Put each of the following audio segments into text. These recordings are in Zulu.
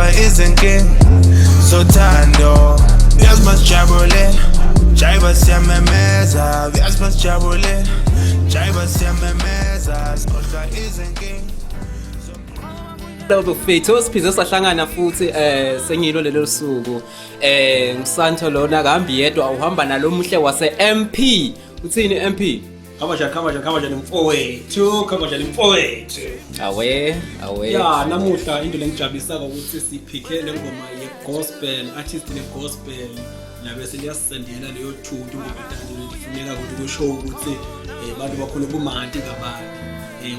Sikhohlwa izinkinga zothando. Uyazi masijabulela, jiva siyamemeza. Uyazi masijabulela, jiva siyamemeza. Sikhohlwa izinkinga. Hello bafethu, siphize sahlangana futhi sengilo lelo suku. Ngisanto lona kahambi yedwa, uhamba nalomuhle wase MP. Uthini MP? Khamba njani, khamba njani, khamba njani mfowethu, khamba njani mfowethu? Awe, awe. Ya, namuhla into lengijabulisako ukuthi siphikhe le ngoma ye-gospel, artist le-gospel, labe seliyasisendela leyo thuto ngoba tani lifuneka ukuthi kusho ukuthi bantu bakhona bumanti kabanti.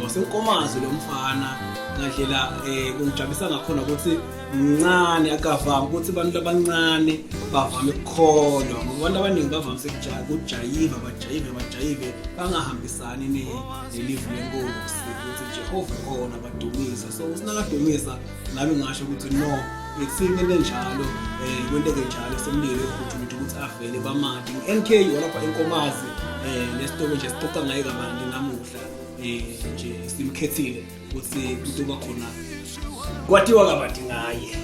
Wasenkomazi lo mfana ngandlela kungijabulisa ngakhona ukuthi mncane, akavami ukuthi abantu abancane bavame ukukholwa, ngoba abantu abaningi bavamise ukujayiva, bajayive, bajayive, bangahambisani nelivu lenkosi ukuthi Jehova khona badumisa. So usinakadumisa nami ngasho ukuthi no, ekuthini into enjalo kwenteke njalo, semnike opportunity ukuthi avele bamati. NK walapha enkomazi, lesitoko nje sixoxa ngaye kabanti namuhla, nje simkhethile ukuthi kutoba khona kwathiwa kabanti ngaye.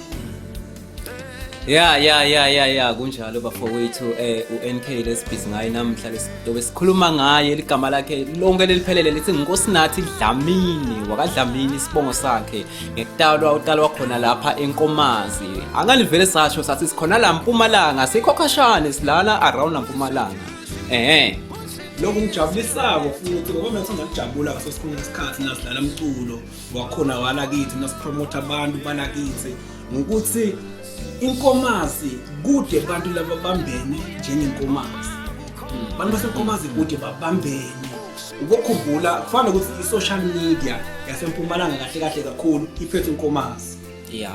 Ya ya ya ya ya, kunjalo bafowethu. uNK lesibhizi ngaye namhla, lesitobe sikhuluma ngaye, ligama lakhe lonke leliphelele lithi Nkosinathi Dlamini wakaDlamini, isibongo sakhe. Ngekutalwa utalwa khona lapha eNkomazi. Angalivele sasho sathi sikhona la Mpumalanga, sikho khashane, silana around la Mpumalanga. Lokhu ngijabulisako futhi ngoba mina ngithanda ukujabula ngaso sonke isikhathi nasidlala umculo wakhona walakithi, nasipromotha abantu balakithi, ngokuthi inkomazi kude abantu laba bambene njengenkomazi. Abantu basenkomazi kude babambene. Ukukhumbula kufana ukuthi i-social media yasempumalanga kahle kahle kakhulu iphethe inkomazi.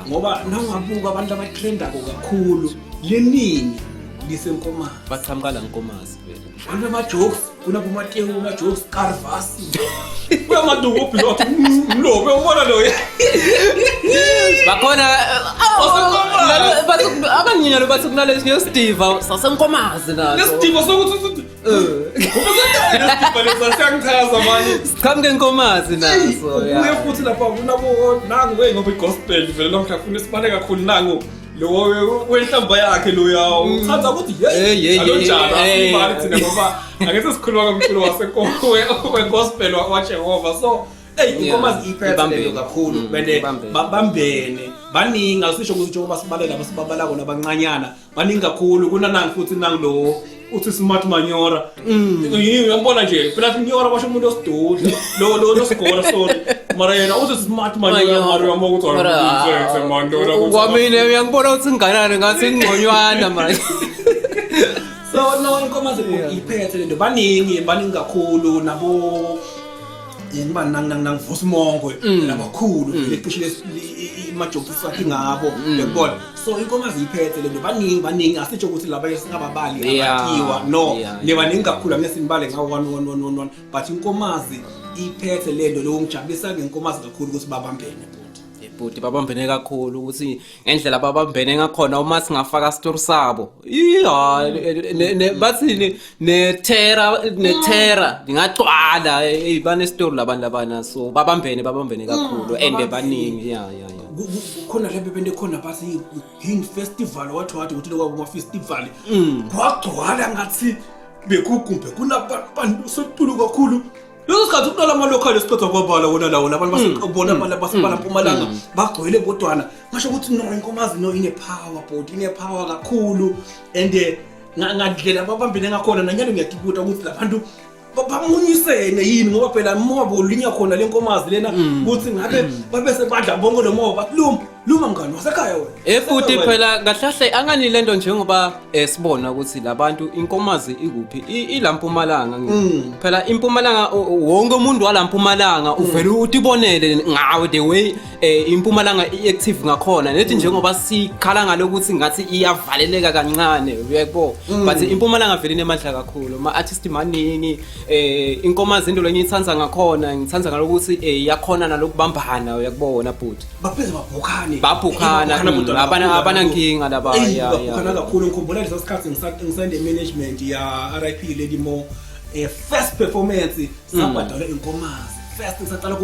Ngoba nawungabuka abantu abatrendako kakhulu leningi lisenkomazi. Baqhamuka la Nkomazi vele. Abantu bama-jokes, kunabomatewu bama-jokes, Karvasi. Kuyamaduku obhilot mlobe ubona loyo. Bakhona abanyinya lo bathi kunalesi sidiva sasenkomazi naso. Lesidiva sokuthi uthi ngoba lesidiva lesiyangichaza manje. Siqhamuke enkomazi naso. Ubuye futhi lapha kunabo nangu wey, ngoba i-gospel vele namhla funa sibale kakhulu, nangu lo wenhlamba yakhe loya uchaza ukuthi Hey, hey, hey, alonjalo, hey, asibali thina ngoba ake sesikhuluma ngomculo we-gospel waJehova. So hey, inkomazi iphethe Ibambene. lento kakhulu bende Ibambene. babambene baningi. Asisho ukuthi njengoba sibalela abasibabalako nabancanyana baningi kakhulu, kunanangi futhi nangu lo uthi Smart Manyora. Uyambona nje phela Nyora basho umuntu osidudla lo lo losigola, sorry, mara yena uthi Smart Manyora, mara uyambona ukuthi Mara, Manyora. Kwamina uyangibona ukuthi nginganani, ngathi ngingconywana manje. So no, inkomazi iphethe lento, baningi, baningi kakhulu nabo ngiba nang nang nang Vusimongwe labakhulu lecishe ima-jokes sakhe ngabo uyakubona. So inkomazi iphethe lento, baningi, baningi, asitsho ukuthi laba singababali abakiwa, no, nebaningi kakhulu, angeke sinibale ngawo one one one one one, but inkomazi iphethe lento. Lokho ngijabulisa ngenkomazi kakhulu ukuthi babambene, bhuti. Bhuti, babambene kakhulu, ukuthi ngendlela babambene ngakhona uma singafaka story sabo, iya bathini, nethera nethera ngingagcwala. Hey, bane story labantu labana, so babambene, babambene kakhulu and Babambene. Baningi, ya. Khona lapho bente khona bathi yini festival, wathi wathi ukuthi lokho kuma festival kwagcwala ngathi bekugumbe kunabantu setulo kakhulu leso sikhathi kunala ama-local esiqeda kwabala wona lawo labantu basebona abantu basebala Mpumalanga bagcwele bodwana. Ngasho ukuthi no, inkomazi no ine-power, bhuti, ine-power kakhulu and ngandlela babambene ngakhona nanyalo ngiyadibuta ukuthi labantu bamunyisene yini, ngoba phela moba olunya khona le nkomazi lena ukuthi ngabe babese badla bonke lo moba, bathi luma luma mngani wasekhaya wena. Futhi Wena. Phela kahlahle angani lento njengoba sibona ukuthi labantu inkomazi ikuphi, ila Mpumalanga ngithi. Phela impumalanga wonke umuntu wala Mpumalanga uvele utibonele ngawe the way impumalanga i-active ngakhona, nethi njengoba sikhala ngalokuthi ngathi iyavaleleka kancane, uyayibona, but impumalanga vele inemandla kakhulu, ama-artist maningi. Inkomazi into lenye ngiyithanda ngakhona, ngithanda ngalokuthi iyakhona nalokubambana, uyakubona bhuti. Bapheze babhukhane. Babhukhana, Babhukhana bodwa kakhulu abanankinga laba, Eyi, ya. Babhukhana kakhulu. Ngikhumbula leso sikhathi ngisende management ya RIP Lady Mo, first performance sabhadala inkomazi. First ngisaqala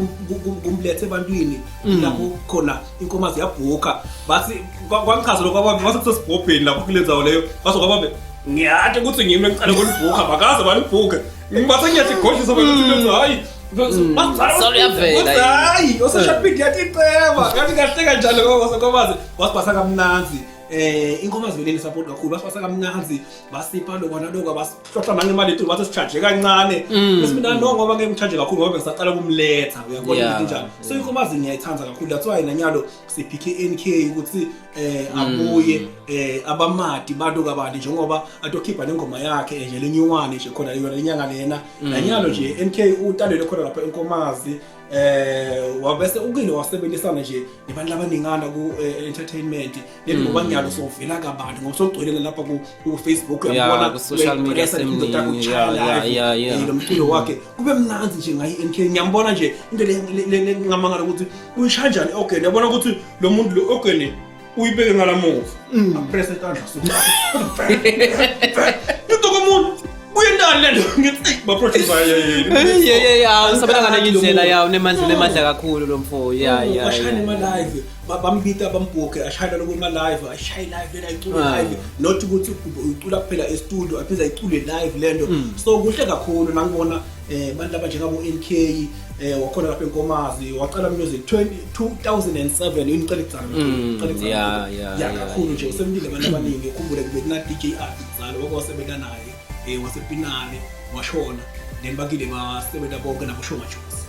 kumletha ebantwini lapho khona inkomazi yabhuka, bathi kwangichaza lokho kwabambe kwase kusesibhobheni lapho kule ndzawo leyo, kwase kwabambe ngiyathi ukuthi ngimi engicala kulibhuka, bakaze balibhuke, ngibathe ngiyathi godlisa bakuthi hayi. Soluyavela. Hayi, o-social media yathi iceba ngathi kahle kanjalo ngoba senkomazi wasipasa kamnanzi. Inkomazi vele support kakhulu, basipasa kamnanzi, basipha lokho nalokho, basihlohla nangemali ethu, bathi sicharge kancane, bese mina no, ngoba ngeke ngicharge kakhulu ngoba ngisaqala kumletha, uyabona ukuthi njani. So inkomazi ngiyayithanda kakhulu, that's why nanyalo siphike NK ukuthi abuye, abamadi bantu kabanti njengoba atokhipha nengoma yakhe nje lenyuwane nje khona yona lenyanga lena. Nanyalo nje NK utalelwe khona lapha enkomazi, wabese ukile wasebenzisana nje nebantu abaningana ku entertainment leli, ngoba nyalo sovela kabantu ngoba sogcwele lapha ku Facebook. Uyabona, ku social media semningi, yeah. Lo mculo wakhe kube mnanzi nje ngayi NK, ngiyambona nje into le ngamangala ukuthi uyishaya njani organ, uyabona ukuthi lo muntu lo organ uyibeke ngalamuva, apress itandla so into komuntu uyentani lento, ngithi ba producer. Yeah, usabela ngale indlela yawo, nemandla, nemandla kakhulu lo mfo, yeah. Ashayile ema-live, bambita, bambhuke, ashayela lokhu ema-live, ashaye live lena, ayicule live, not ukuthi uyicula kuphela e-studio, aphinde ayicule live lento. So kuhle kakhulu nangibona bantu abanjengabo NK, wakhona lapha enkomazi, waqala music 20 2007, yini, uqala kudzala. Uqala kudzala. Ya, kakhulu nje, usebenzile abantu abaningi. Ukhumbule kube kuna DJ Art kudzala, wake wasebenza naye wasepinale, washona, then bakile basebenza bonke nabo Shoma Jones.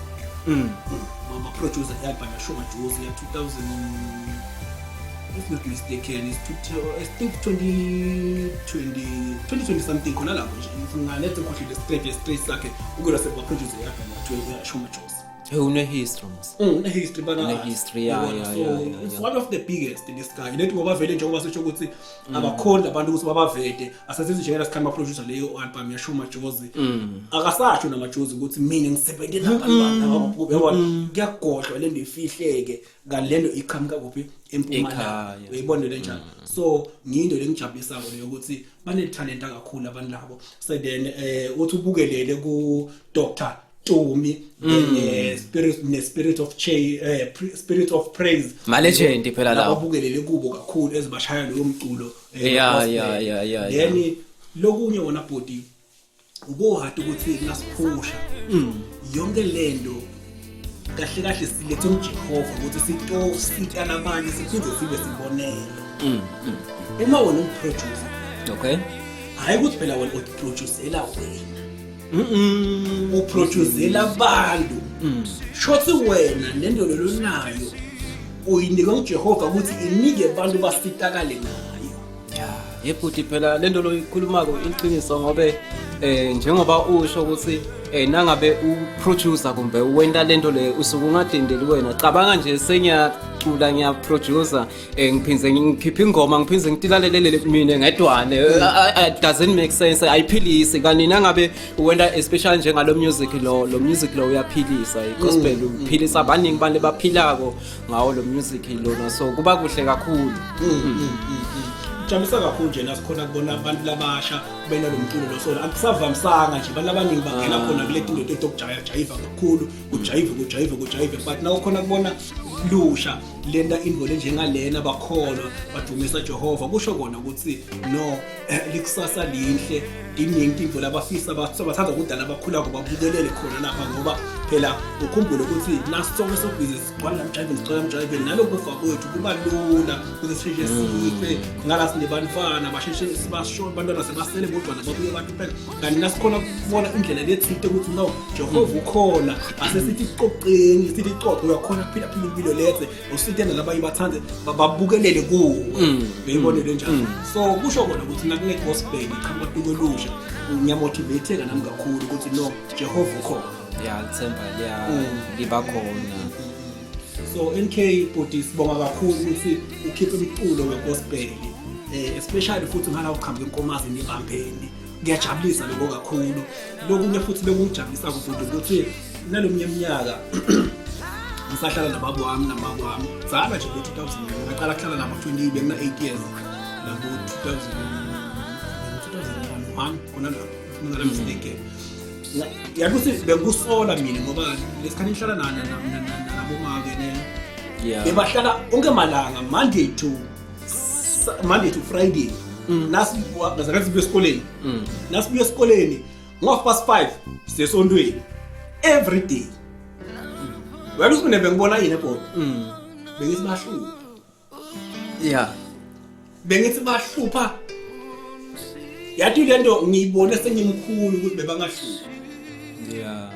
Ba-producer i-album yaShoma Jones ya 2000, if not mistaken is two, I think 2020 2020 something khona lapho nje, ngalethe khohlile straight sakhe ukuyona seba-producer i-album yaShoma Jones. Hey, une-history mos. Une-history bana. Une-history, Yabona, so it's one of the biggest in this guy lethi, ngoba vele njengoba sisho ukuthi abakhoni abantu ukuthi babavede, asazithi njengela sikhathi ba-producer leyo album yaShuma Jozi, akasasho namajozi ukuthi mina ngisebenzela abantu laba, yabona, kuyagodlwa lento, ifihleke, kanti lento iqhamuka kuphi? Empumalanga. Ekhaya. Uyayibona le njalo. So ngiyinto lengijabulisako leyo ukuthi banethalenta kakhulu abantu labo. So then uthi ubukelele ku Dr Tumi, then spirit ne spirit of che spirit of praise. Ma legend phela lawo. Ababukelele kubo kakhulu ezibashaya loyo mculo gospel. Then lokunye wona body ubohati ukuthi nasiphusha yonke lento kahle kahle silethe uJehova ukuthi sitosita nabanye, siphinde sibe sibonelo uma wena unguproducer. Hayi ukuthi phela wena uproducela wena, uproducela abantu, shothi wena lento lolonayo uyinika uJehova ukuthi inike abantu basitakale ngayo. Ya, yebhuti, phela lento lo ikhulumako iqiniso, ngobe njengoba usho ukuthi nangabe uproducer kumbe wenta lento le usuke ungadindeli wena, cabanga nje sengiyacula, ngiyaproducer, ngiphinze ngikhipha ingoma, ngiphinze ngitilalelele mina ngedwane. It doesn't make sense, ayiphilisi. Kanti nangabe wenta especially njengalo music lo music lo uyaphilisa, igospel uphilisa abaningi, abantu baphilako ngawo lo music lona, so kuba kuhle kakhulu. Jabulisa kakhulu nje nasikhona kubona abantu labasha bena lo mculo lo, sona akusavamisanga nje, abantu abaningi bangena khona kule tinto tokujaya jayiva kakhulu, kujayive kujayive kujayive, but naw khona kubona lusha lenta into lenjengalena, bakholwa, badumisa Jehova, kusho kona ukuthi no, likusasa linhle, iningi into labafisa bathanda ukudala abakhulako babukelele khona lapha, ngoba phela ukhumbule ukuthi nasonke sobhizi sigcwala lamjayiveni, sigcwala lamjayiveni, nalokufa kwethu kuba lula ukuze sisheshe sife ngala sinebantwana, basheshe sibasho abantwana sebasele bodwana, babuye bahlupheka, kanti nasikhona kubona indlela lethinte ukuthi no, Jehova ukhona, asesithi coceni, sithi coco, uyakhona kuphila phila impilo lethe usite nalabanye bathande babukelele kuwe, uyibone le njalo. So kusho kona ukuthi nakune gospel iqhamuka tukelusha, ngiyamotivateka nami kakhulu ukuthi no, Jehova ukhona. Ya, lithemba liya liba khona. So NK bhuti, sibonga kakhulu ukuthi ukhiphe umculo wegospel, especially futhi ngala uqhamuka enkomazi nibambeni, kuyajabulisa lokho kakhulu. Lokunye futhi bekungijabulisa futhi ukuthi nalomunye iminyaka ngisahlala nababa wami namama wami zalwa nje ngo-2000, ngaqala kuhlala nabo 20, bengina 8 years nabo 2000, 2001 khona lapho, ngala mistake. Yazi ukuthi bengikusola mina ngoba lesikhathi ngihlala nabomake ne. Yeah. Bebahlala onke malanga Monday to Friday. Nasibuya ngazakhathi sibuya esikoleni. Nasibuya esikoleni ngo 5:30 sisesontweni every day. Wena uthi mina bengibona yini ebhoda? Bengithi bahlupha. Yeah. Bengithi bahlupha. Yathi lento ngiyibone sengimkhulu ukuthi bebangahlupha. Yeah.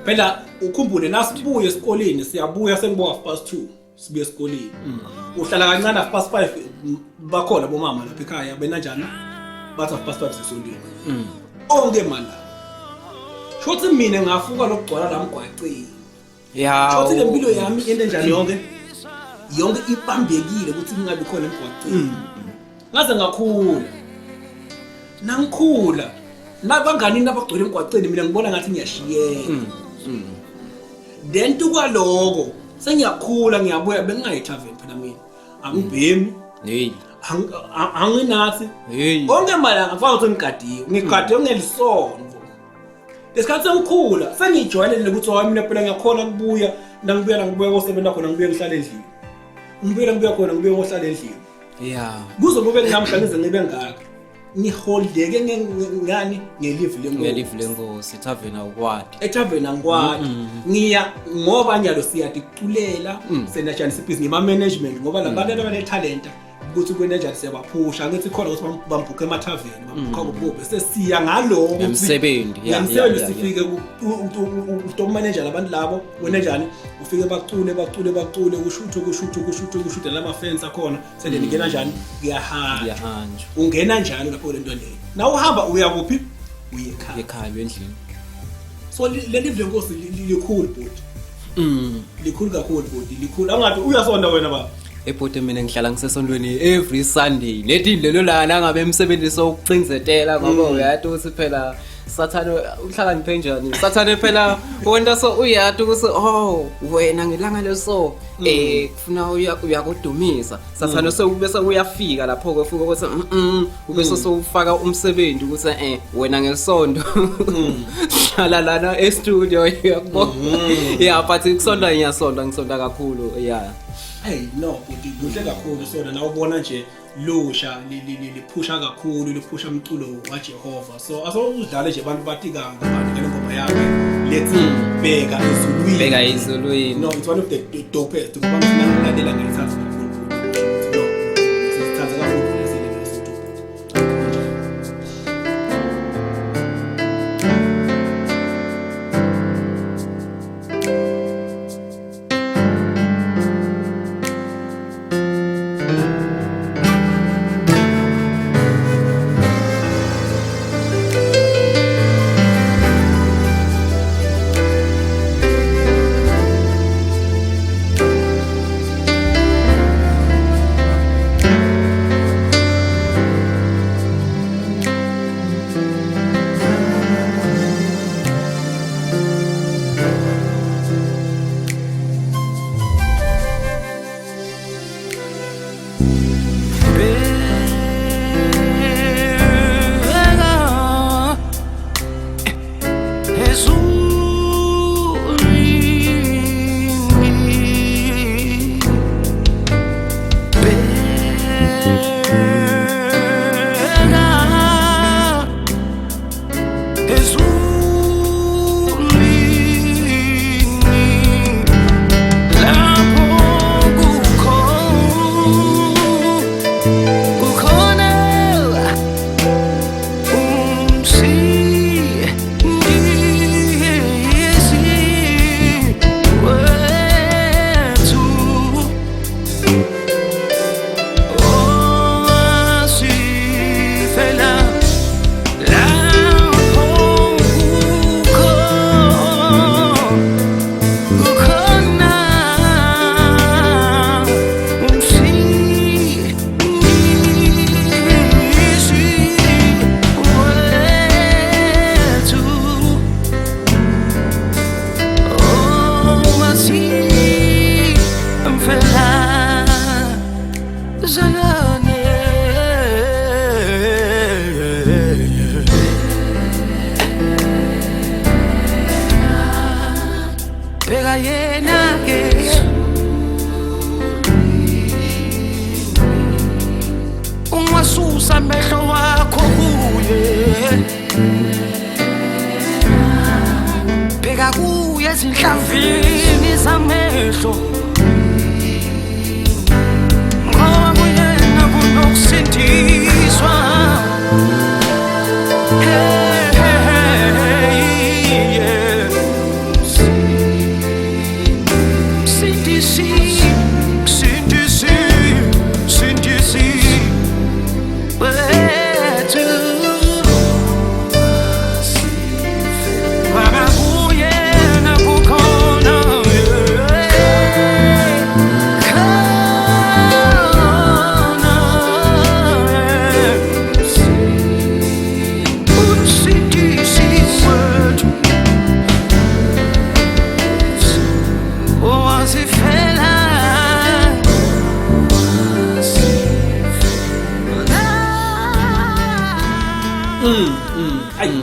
Phela ukhumbule nasibuye esikoleni siyabuya sengibo 2:30 sibuye esikoleni. Uhlala kancane 5:30 bakhona bomama lapha ekhaya benanjani? Bathi 5:30 sesontweni. Onke mala. Shothi mina ngafuka lokugcwala la mgwaqeni. Yeah. Shothi le mpilo yami into enjani yonke yonke ibambekile ukuthi kungabi khona emgwaqeni. Ngaze ngakhula. Nangikhula nabangani nabagcwele emgwaqeni mina ngibona ngathi ngiyashiyeka. Then tukwaloko sengiyakhula ngiyabuya bengingayithaveni phela mina. Angibhemi, Hey. anginathi. Hey. Onke malanga kufanele ukuthi ngigadiwe, ngigadiwe ngelisonto. Lesikhathi sengikhula sengijwayelele ukuthi hayi mina phela ngiyakhona kubuya, nangibuya ngibuya kosebenza khona ngibuye ngihlale endlini. Ngibuye ngibuya khona ngibuye ngohlala endlini. Yeah. Kuze kube namhla ngize ngibe ngaka. Ngiholdeke ngani ngelive lenkosi. Ngelive lenkosi tavern awukwadi. Ethaveni angikwadi. Ngiya ngoba nyalo siyadiculela senajani sibhizi ngema management ngoba labantu abane talent ukuthi kwenenjani siyabaphusha angithi khona ukuthi bambhukhe emathaveni bambhukha kubube sesiya ngaloko Ngemsebenzi, yeah, ngemsebenzi yeah, yeah, sifike ku top manager labantu labo wenenjani ufike bacule bacule bacule kushuthe kushuthe kushuthe kushuthe lama fans akhona sendingena njani kuyahamba Kuyahanjwa. ungena njani lapho lento leyo na uhamba uya kuphi uye ekhaya Ekhaya endlini. So leli lenkosi likhulu bhuti. Likhulu kakhulu bhuti, likhulu. Angathi uyasonda wena baba. Ebhodi mina ngihlala ngisesontweni every Sunday. Lethi lelo lana ngabe emsebenzi sokucinzetela ngoba uyathi ukuthi phela Sathane uhlakaniphe njani? Sathane phela wena so uyathi ukuthi oh wena ngelanga leso kufuna uyakudumisa. Sathane sewubese uyafika lapho ke ufika ukuthi ube sewufaka umsebenzi ukuthi wena ngesonto hlala lana e studio uyakubona. Yeah, but kusonta ngiyasonta ngisonta kakhulu yeah. Hey no bhuti kuhle kakhulu sona na ubona nje lusha liphusha kakhulu liphusha umculo waJehova. So asodlale nje abantu bathi kanga ngale ngoma yakhe lethi bheka ezulwini. Bheka ezulwini. No, it's one of the dopest ngoba ngifuna ngilalela ngiyithanda kakhulu. No, sithanda kakhulu lesi lesi.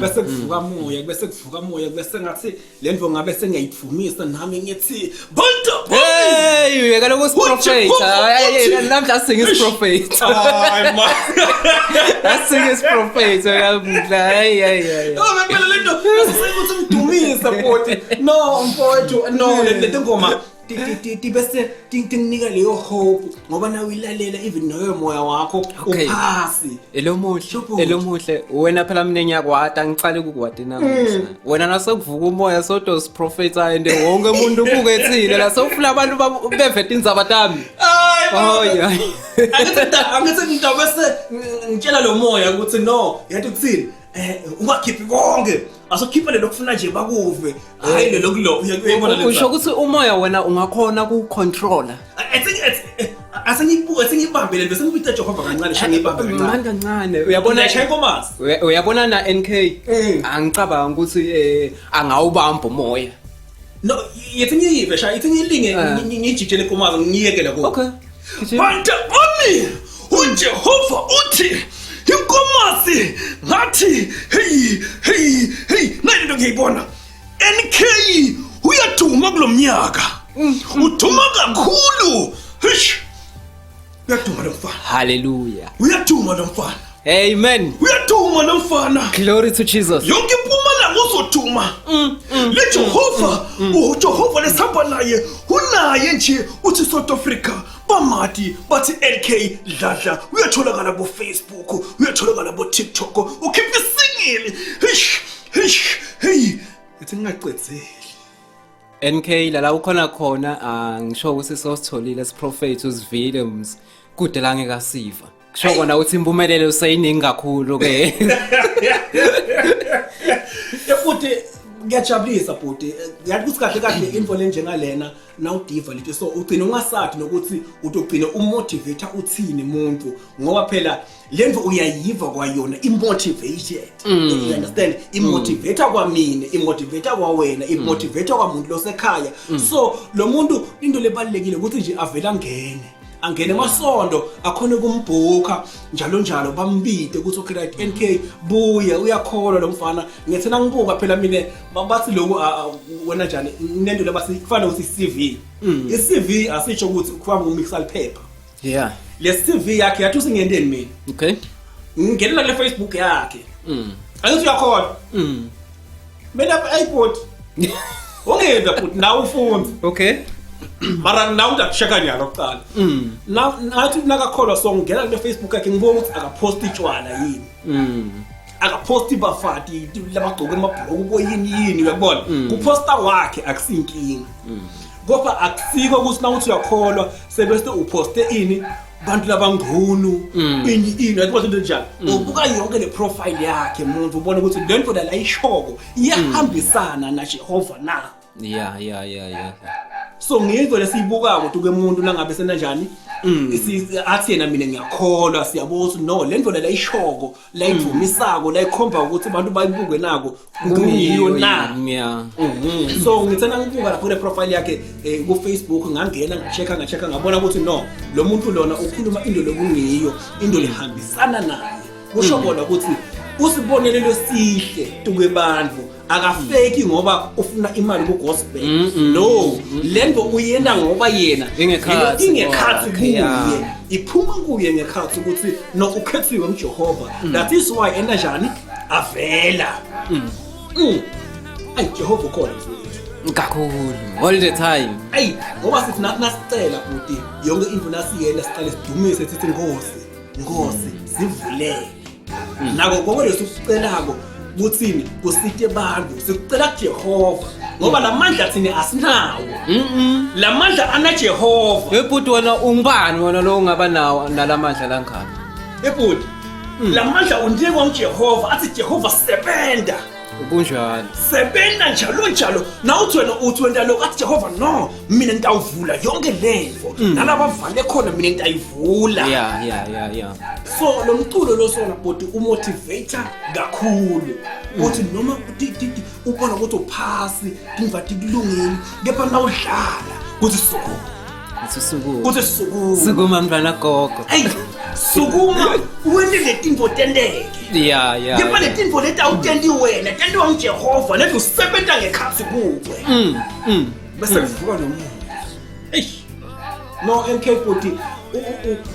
Bese kuvuka moya, bese kuvuka moya, bese ngathi le ndvo ngabe sengiyayidvumisa nami ngithi Bantu Hey, uyekela ukusiprofetha. Hayi, namhla singisiprofetha. Hayi man. Asingisiprofetha namhla. Hayi hayi hayi. No, ngempela lento sekuthi ngidumise bhuti. No mfowethu, no le ngoma bese tinginika leyo hope ngoba nawe uyilalela even noyo moya wakho uphasi. Elomuhle, elomuhle. Wena phela mina ngiyakwata ngicale ukukwata namuhla. Wena nasekuvuka umoya sodo siprofetha and wonke umuntu ubukethile la sofuna abantu beve tindzaba tami. Hayi. Angithi ngidaba bese ngitshela lo moya ukuthi no, yathi ukuthini? Ungakhiphi konke. Asokhipha lelo kufuna nje bakuve. Hayi lelo kulo uyayibona le. Usho ukuthi umoya wena ungakhona ku controller. I think it's asengiyibuka sengiyibambe lento sengibita Jehova kancane shangibambe kancane. Manje kancane uyabona shaya inkomazi. Uyabona na NK angicabanga ukuthi angawubamba umoya. No, yethi ngiyive shaya ithi ngilinge ngijijele inkomazi ngiyekele ko. Okay. Bantu bami uJehova uthi inkomazi ngathi hey hey hey nayi into ngiyibona NK uyaduma kulomnyaka uduma kakhulu hish uyaduma lo mfana. Hallelujah. Uyaduma lo mfana. Amen. Uyaduma lo mfana. Glory to Jesus. Yonke impumalanga uzoduma. Le Jehova, uJehova lesihamba naye, unaye nje uthi South Africa bamati bathi LK Dladla uyatholakala bo Facebook, uyatholakala bo TikTok, ukhipha isingili. Hish, hish, hey. Ethi ngingacedzeli. NK lala ukhona khona angisho ukuthi sositholile siprofet uzivile mzi kude la ngekasiva. Kusho kona ukuthi impumelelo useyiningi kakhulu ke. Futhi kuyajabulisa bhuti, yathi ukuthi kahle kahle info lenjengalena nawudiva leti so ugcina ungasathi nokuthi utogcina umotivator uthini umuntu ngoba phela lento uyayiva kwayona imotivated. You understand? Imotivator kwamina, imotivator kwawena, imotivator kwamuntu losekhaya. So lo muntu into lebalekile ukuthi nje avela angene angene emasondo akhona ukumbhuka njalo njalo bambide ukuthi okay right NK buye uyakholwa lo mfana. Ngethena ngibuka phela mina bathi lokhu wena njani nento laba kufana ukuthi CV. I-CV asisho ukuthi kuhamba umixa liphepha. Yeah. Le CV yakhe yathi usingenteni mina. Okay. Ngingenela kule Facebook yakhe. Angithi uyakholwa. Mina ayibhoti. Ungeza futhi nawe ufunze. Okay. Mara nawe utakusheka nyalo kuqala. Na ngathi nakakholwa so ngingena kule Facebook yakhe ngibona ukuthi akaposti itshwala yini. Akaposti bafati labagcoke amabhuluku yini yini uyakubona. Kuposta wakhe akusinkinga. Kodwa akusiko ukuthi nawuthi uyakholwa sebese uposte ini bantu labangcono ini ini uyakubona into njalo. Ubuka yonke le profile yakhe umuntu ubona ukuthi le nto la ayishoko iyahambisana na Jehova na. Yeah. So ngizwe lesiyibukako ukuthi umuntu nangabe senanjani athi yena mina ngiyakholwa siyabona ukuthi no le nto la ayishoko la ivumisako la ikhomba ukuthi abantu bayibuke nako kungiyo na. So ngithena ngibuka lapho kule profile yakhe ku Facebook ngangena ngachecka ngabona ukuthi no lo muntu lona ukhuluma into lokungiyo into lehambisana naye. Kusho kona ukuthi usibonelelo sihle tuke bantu akafeki ngoba ufuna imali ku gospel. No, lento uyena ngoba yena ingekhathi kuye iphuma kuye ngekhathi ukuthi no ukhethiwe nguJehova. That is why ena njani avela. Ay Jehova ukhona mfowethu kakhulu all the time. Ay ngoba sithi nathi nasicela bhuti yonke into nasiyena siqale sidumise sithi Nkosi Nkosi sivulele. Nako konke lesikucelako kuthini kusite bantu sikucela kuJehova ngoba lamandla thina asinawo. Lamandla ana Jehova. Ebhuti wena ungubani wena lo ungaba nawo nalamandla langaka? Ebhuti lamandla unikwa nguJehova athi Jehova sebenza. Kunjalo. Sebenza njalo njalo. Nawuthi wena uthi wena lokho athi Jehova no mina ngitawuvula yonke lento. Nalabavale khona mina ngitayivula. Yeah. So lo mculo lo sona bhuti umotivator kakhulu. Uthi noma ubona ukuthi uphasi tinva tikulungile kepha nawudlala kuthi suku. Uthi suku. Kuthi suku. Sukuma mntwana gogo. Hey, Sukuma wente letinto tenteke. Yeah. Kepha letinto leti awutenti wena, tentiwa nguJehova leti usebenta ngekhatsi kuwe. Bese kuvuka lo muntu. Eish. No MK bhuti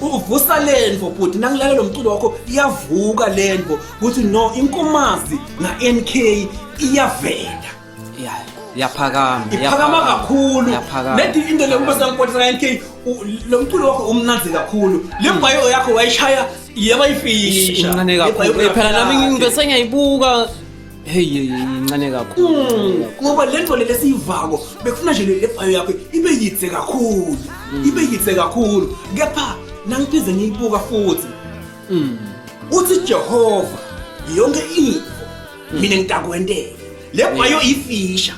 uvusa lento bhuti, nangilalela lo mculo wakho iyavuka lento kuthi no inkomazi na NK iyavela. Yeah, yaphakama. Iphakama kakhulu. Yaphakama. Leti into le uma sangipotisa ka NK lo mculo wakho umnandzi kakhulu. Le bio yakho wayishaya yaba ifisha. Incane kakhulu. Phela nami ngibese ngiyayibuka. Hey, incane kakhulu. Ngoba le nto le lesiyivako bekufuna nje le bio yakho ibe yitse kakhulu. Ibe yitse kakhulu. Kepha nangiphinde ngiyibuka futhi. Uthi Jehova yonke into mina ngitakwentela. Le bio ifisha.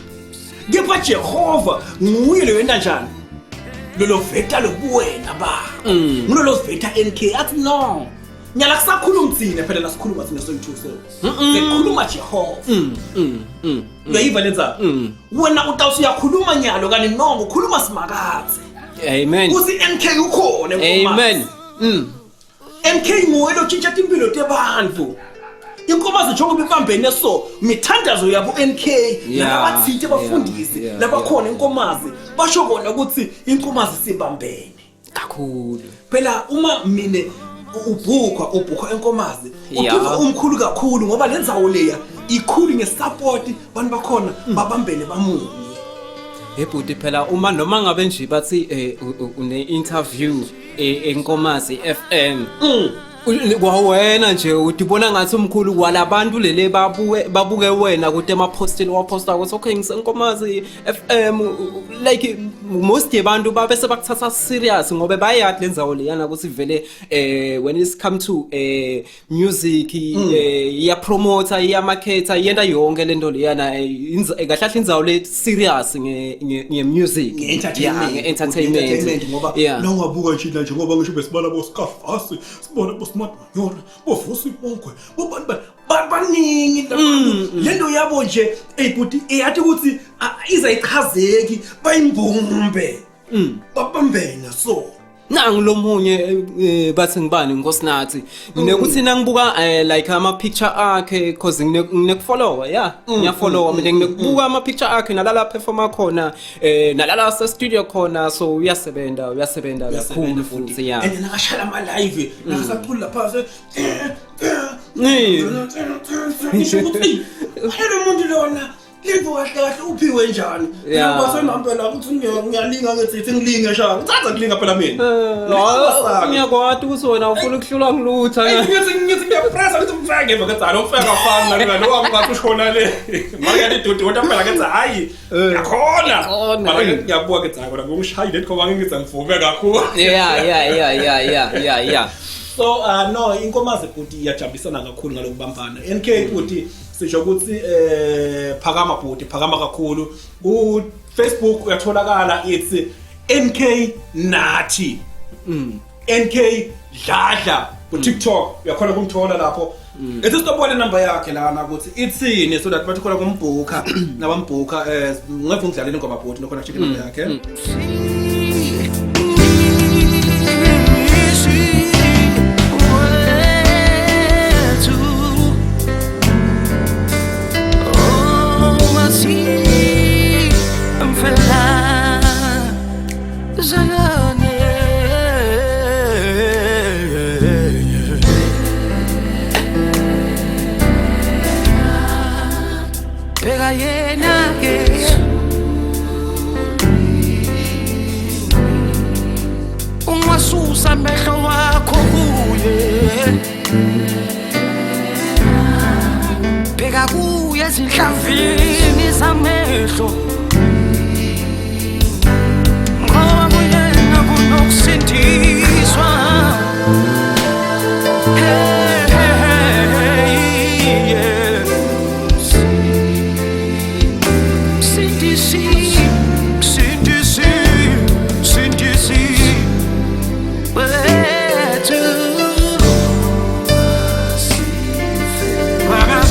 Kepha Jehova nguye lo yenta njani? Lolo veta lobuwena bakho. Ngulolo veta NK athi no. Nyala kusakhuluma thina phela la sikhuluma thina soyi-two so. Sikhuluma Jehova. Uyayiva lenza? Wena utawuthi uyakhuluma nyalo kani no ukhuluma simakathe. Amen. Uthi NK ukhona enkomazi. Amen. MK nguwe lotshintsha timpilo tebantfu. Inkomazi njengoba ibambene so mithandazo yabo NK nalabathinte bafundisi labakhona inkomazi basho kona ukuthi inkomazi sibambene kakhulu. Phela uma mine ubhukwa enkomazi utiva umkhulu kakhulu ngoba lendzawo leya ikhulu ngesupport bantu bakhona babambene bamunye. Ebhuti phela uma noma ngabe nje bathi une interview enkomazi FM kwawena nje udibona ngathi umkhulu kwalabantu lele babuke wena ukuthi emapostini waposta ukuthi okay ngisenkomazi FM, like most yabantu babese bakuthatha serious ngoba bayazi lendzawo leyana ukuthi vele when it's come to music iya promoter iya marketer yenta yonke lento leyana kahle kahle indzawo le serious nge music nge-entertainment ngoba nawungabuka nje la njengoba ngisho besibala bo Scarface sibona bo Smart Manyola bo Vusi Bonkwe bobani baningi labantu lento yabo nje eyibhuti eyathi ukuthi izayichazeki bayimbumbe babambene so. Nangu lomunye bathi ngibani Nkosinathi nginekuthi nangibuka like ama picture akhe cause nginekufollower yeah ngiyafollower mina nginekubuka ama picture akhe nalala performer khona nalala se studio khona so uyasebenza kakhulu futhi yeah. And nakashala ama live nakasacula lapha se ngisho ukuthi lo muntu lona lento kahle kahle uphiwe njani? Ngoba sengampela ukuthi ngiyalinga ngithi ngilinge sha. Ngithatha kulinga phela mina. Ngiyakwati ukuthi wena ufuna ukuhlulwa ngilutha. Ngithi ngiyapressa ngithi mfeke ngemva kethi alo mfeke afana nalo lo wami ngathi ushona le. Mara ngiyalidudu kodwa phela ngithi hayi yakhona. Mara ngiyabuka kethi hayi kodwa ngishayile ngoba ngithi ngivume kakhulu. Yeah. So no inkomazi bhuti iyajabulisana kakhulu ngalokubambana. NK bhuti sisho ukuthi phakama bhuti, phakama kakhulu. Ku Facebook uyatholakala it's NK Nathi. NK Dladla ku TikTok uyakhona kumthola lapho. Ethi sitobona inamba yakhe lana ukuthi itsini so that bathi khona kumbhuka nabambhuka ngeve ngidlalile ngoba bhuti nokhona check inamba yakhe. Ungasusa amehlo wakho kuye, bheka kuye ezinhlamvini zamehlo, ngoba kuyena kunokusindiswa. Hey, hey, yeah. Sindisi, sindisi, sindisi wethu.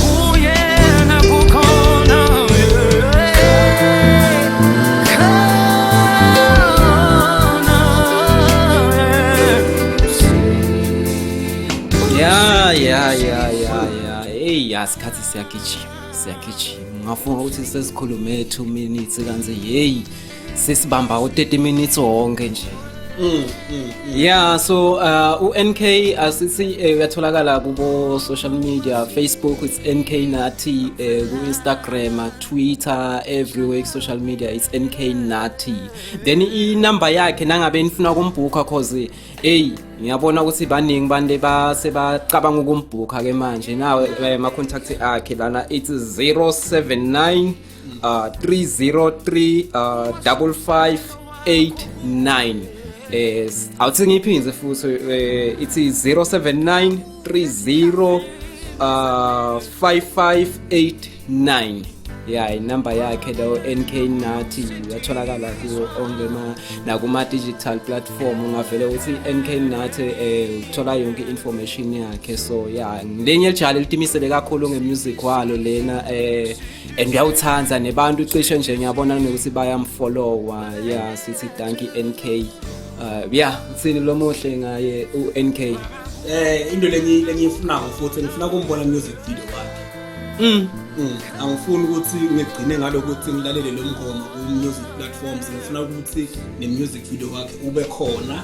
Kuyena kukhona, yeah. Ya, hey, ya, sikhathi siyagijima, siyagijima. Ngafunga ukuthi sesikhulume 2 minutes, kanti hey, sesibamba u30 minutes wonke nje. Yeah, so u-NK asithi uyatholakala kubo social media. Facebook it's NK Nathi, ku Instagram, Twitter, everywhere social media it's NK Nathi. Then i-number yakhe nangabe nifuna kumbhuka, cause hey, ngiyabona ukuthi baningi bantu basebacabanga ukumbhuka ke manje nawe, ma contact akhe lana, it's 079 303 5589. Awuthi ngiyiphindze futhi, ithi 079 30 5589. Yeah, inamba yakhe lo NK Nathi, uyatholakala kuwo onke ma nakuma digital platform. Ungavele uthi NK Nathi, uthola yonke information yakhe. So yeah, ngilenye lijala litimisele kakhulu ngemusic walo lena, and uyawuthanda nebantu cishe nje ngiyabona nokuthi bayamfollowa. Yeah, sithi dankie NK. Yeah, uthini lo muhle ngaye u-NK? Into lengiyifunako futhi, ngifuna kumbona music video wakhe. Angifuni ukuthi ngigcine ngalokuthi ngilalele lo ngoma ku music platforms, ngifuna ukuthi ne music video wakhe ube khona,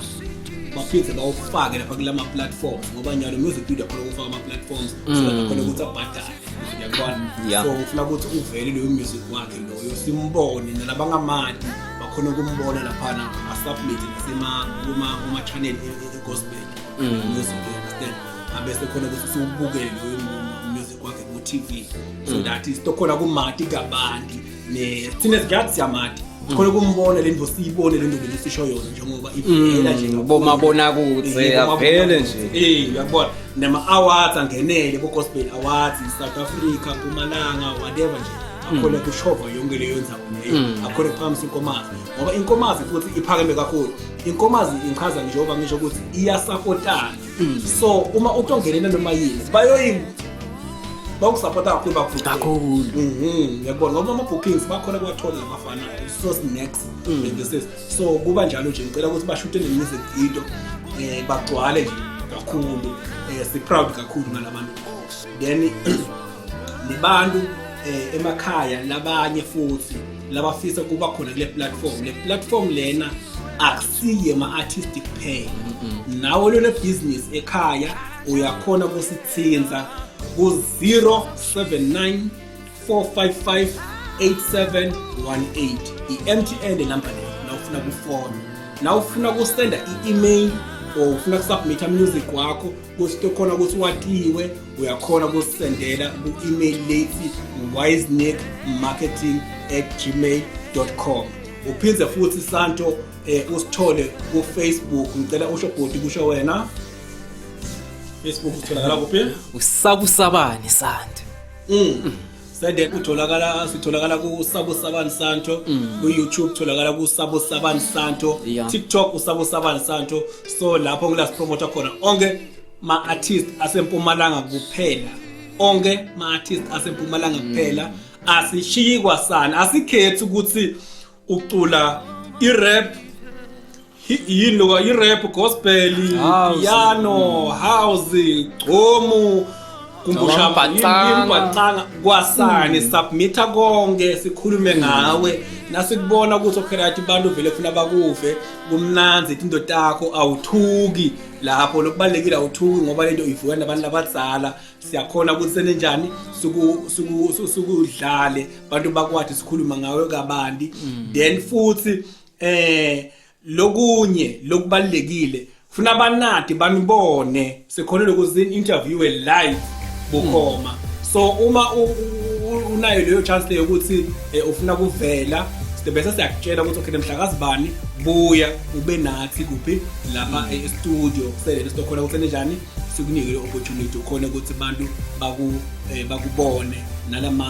baphinde bawufake lapha kulama platforms, ngoba nyalo music video khona ukufaka ama platforms so that khona ukuthi abhadale, uyakubona? So ngifuna ukuthi uvele loyo music wakhe loyo, simbone nalabangamati bakhona ukumbona laphana, asubmit nasema kuma channel e-gospel music, you understand? Abese khona ukuthi siwubukele loyo music wakhe ku-TV so that sitokhona kumati kabanti ne thina singathi siyamati, khona kumbona le nto, siyibone le nto lesisho yona njengoba ivela nje kakhulu. Bomabonakude. Avele nje. Uyakubona, nama-awards angenele bo-gospel awards, South Africa, Mpumalanga, whatever nje, akhona kushova yonke leyo ndzawo leyo, akhona kuphakamisa inkomazi, ngoba inkomazi futhi iphakeme kakhulu. Inkomazi ingichaza njengoba ngisho ukuthi iyasapotana, so uma utongenela noma yini bayoyi bakusapota kakhulu, bakuvuthele. Kakhulu. Uyakubona, ngoba ama-bookings bakhona kuwathola labafana, source next and this is so kuba njalo nje. Ngicela ukuthi bashute ne-music video, bagcwale nje kakhulu. Si-proud kakhulu ngalabantu. Then nebantu emakhaya labanye futhi labafisa kuba khona kule platform, le platform lena akusiye ma-artist kuphela, nawe lona business ekhaya uyakhona kusithinza ku-079 455 8718, i-MTN le number leyo. Na ufuna kufona, na ufuna kusenda i-email or ufuna kusubmit music wakho kusito khona ukuthi watiwe, uyakhona kusendela ku-email lethi wisenickmarketing@gmail.com. Uphinde futhi santo usithole ku-Facebook. Ngicela usho bhuti, kusho wena, Facebook utholakala kuphi? Usabusabani Santo. Sende utholakala, sitholakala ku Sabo Sabani Santo, ku YouTube tholakala ku Sabo Sabani Santo, TikTok uSabo Sabani Santo. So lapho ngila sipromote khona onke ma artist asempumalanga kuphela, onke ma artist asempumalanga kuphela. Asishiyi kwasana, asikhethi ukuthi ucula i-rap, yini lokho, i-rap, gospel, House. piano, house, gqomu, kumbusha, Amabhacanga. imbhacanga, kwasani, submita konke sikhulume ngawe. Nasikubona ukuthi okay, right, abantu vele funa bakuve kumnanzi into takho, awuthuki lapho, lokubalekile awuthuki, ngoba lento ivuka nabantu abadzala. Siyakhona ukuthi senenjani sukudlale bantu bakwathi sikhuluma ngawe kabanti. Then futhi lokunye lokubalekile, funa abanadi banibone, sikhona lokuzi interview live bukhoma. So uma unayo leyo chance leyo ukuthi ufuna kuvela, bese siyakutshela ukuthi okay, mhlakazi bani buya ube nathi kuphi lapha e-studio, kusele sitokhona ukuthi njani sikunike le opportunity, ukhona ukuthi abantu bakubone nalama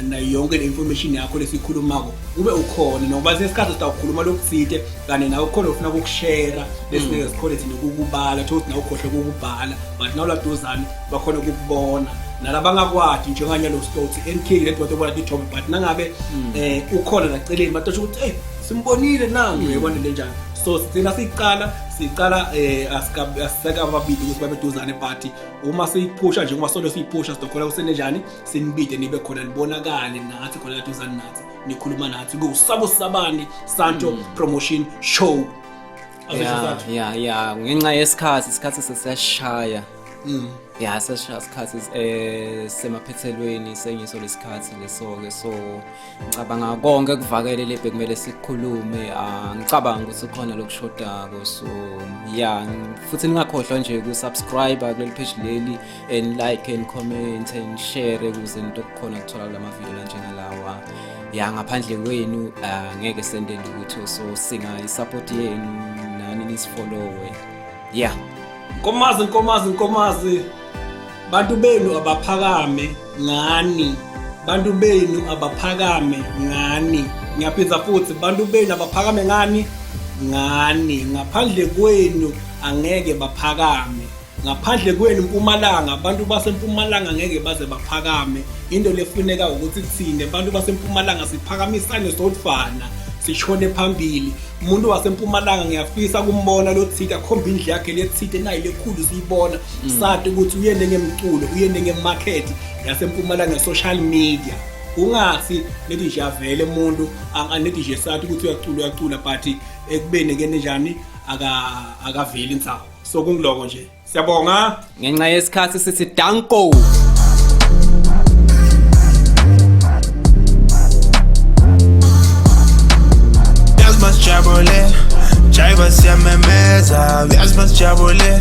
nayo yonke le information yakho lesikhulumako ube ukhona, noba sesikhathi sitawukhuluma lokuthite kanye nawe ukhona ufuna ukukushare lesingeke sikhone thina ukukubala, thothi nawe ukhohle ukukubhala, but nawe laduzane bakhona ukukubona nalabangakwadi njenganyalo stothi NK le nto bona tithombe, but nangabe ukhona laceleni batosho ukuthi hey, simbonile nangu, uyabona le njani. So sithina siqala asiseka ababili ukuthi babe duzane, but uma siyiphusha njengoba solo siyiphusha sidokhola kusenenjani sinibide nibe khona nibonakale nathi khona eduzane nathi nikhuluma nathi ku Sabani Santo Promotion Show. Ya, ngenxa yesikhathi, isikhathi sesiyashaya. Ya, sesishaya isikhathi semaphethelweni sengiso lesikhathi leso-ke. So ngicabanga konke kuvakele le bekumele sikhulume. Ngicabanga ukuthi khona lokushodako. So ya, futhi ningakhohlwa nje ukusubscribe kuleli page leli and like and comment and share ukuze into kukhona kuthola kula video lanjengalawa. Ya, ngaphandle kwenu ngeke sende lutho, so singa isupport yenu nani nisifollowe. Yeah. Nkomazi, Nkomazi, Nkomazi, bantu benu abaphakame ngani, bantu benu abaphakame ngani. Ngiyaphinda futhi, bantu benu abaphakame ngani, ngani. Ngaphandle kwenu angeke baphakame, ngaphandle kwenu Mpumalanga, abantu basempumalanga ngeke baze baphakame. Into lefuneka ukuthi thine abantu basempumalanga siphakamisane sodvana, sishone phambili. Umuntu wasempumalanga ngiyafisa kumbona lo thita akhomba indlu yakhe lethite nayi lekhulu siyibona, sathi ukuthi uyende ngemculo, uyende ngemarket yasempumalanga, social media. Ungathi lethi nje avele umuntu angithi nje sathi ukuthi uyacula, uyacula, but ekubeni ke njani akaveli insawo. So kungiloko nje, siyabonga. Ngenxa yesikhathi sithi danko. Yazi masijabulela, jiva siyamemeza. Yazi masijabulela.